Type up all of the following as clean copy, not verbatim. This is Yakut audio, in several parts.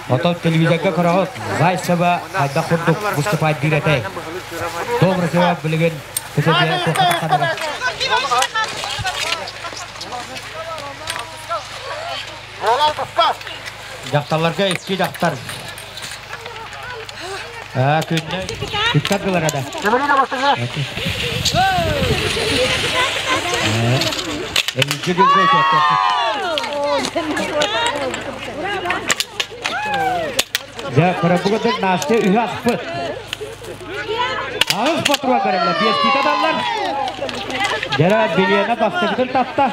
Отон телевизорга көрөҕүт, Зайцева хайдах курдук выступать диир этэй. Добросева билигин көтөдүө туохха Дьахталларга икки дьахтар. Аа, күннэ үттэр гылара да. Эйиги гылга Дьэ, көрөбүгүтүк Настя үһү аспыт. Аҕыс патрон бэриллэ, биэстиитэ даллар. Дьэрэ, билиэнэ бастакытын тапта.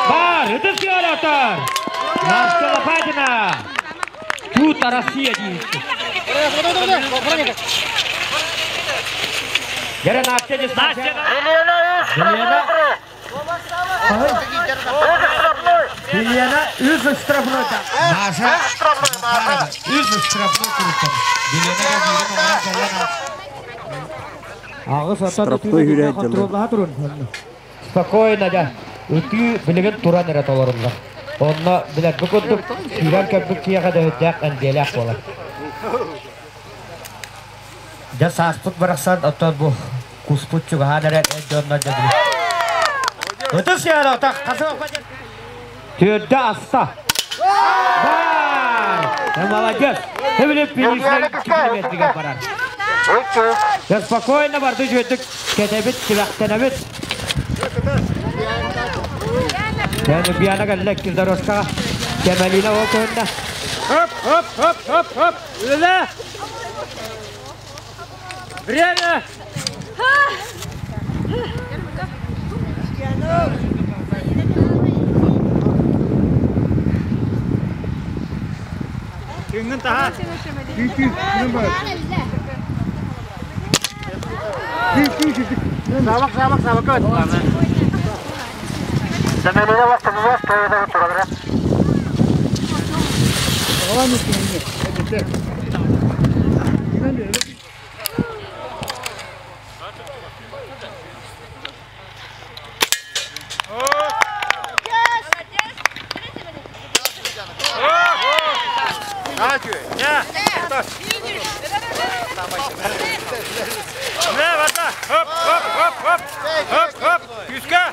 Бар, ытыс тыаратар! Настя Лопатина! Тут Россия диэбиттэр. Дьэрэ, Настя Настя! Елена! Елена үс штрафной. Маша үс штрафной курутар. Елена Аҕыс Штрафной хүрээт Спокойно да. Ытыы билигин туран эрэ толоруллар. Онно билэрбит курдук сүүрэн кэлбит киһиэхэ дөһүттээх эндиэлээх буолар. Дьэ сааспыт барахсан оттон бу куспут чугаһаан эрэр эр дьоннор дьэ Ытыс яра отах Төрдө аста. Бар! Молодец! Хебиле финишке километрге барар. Дьэ спокойно барды үчүгэйдик кэтэбит, тилэхтэнэбит. Дьэ Биана кэллэ иккис дорожкаҕа. Кэмэлина ол көһүннэ. Хоп, хоп, хоп, хоп, хоп. Үлэлээ! Время! Күнгүн таһа. Сабак, сабак, сабак. Не, вода! Хоп, хоп, хоп, хоп! Хоп, хоп! Күскә!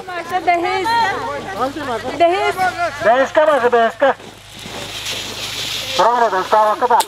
Маша бэһис. Бэһис. Бэһискэ Маша, бэһискэ. Туран ставка.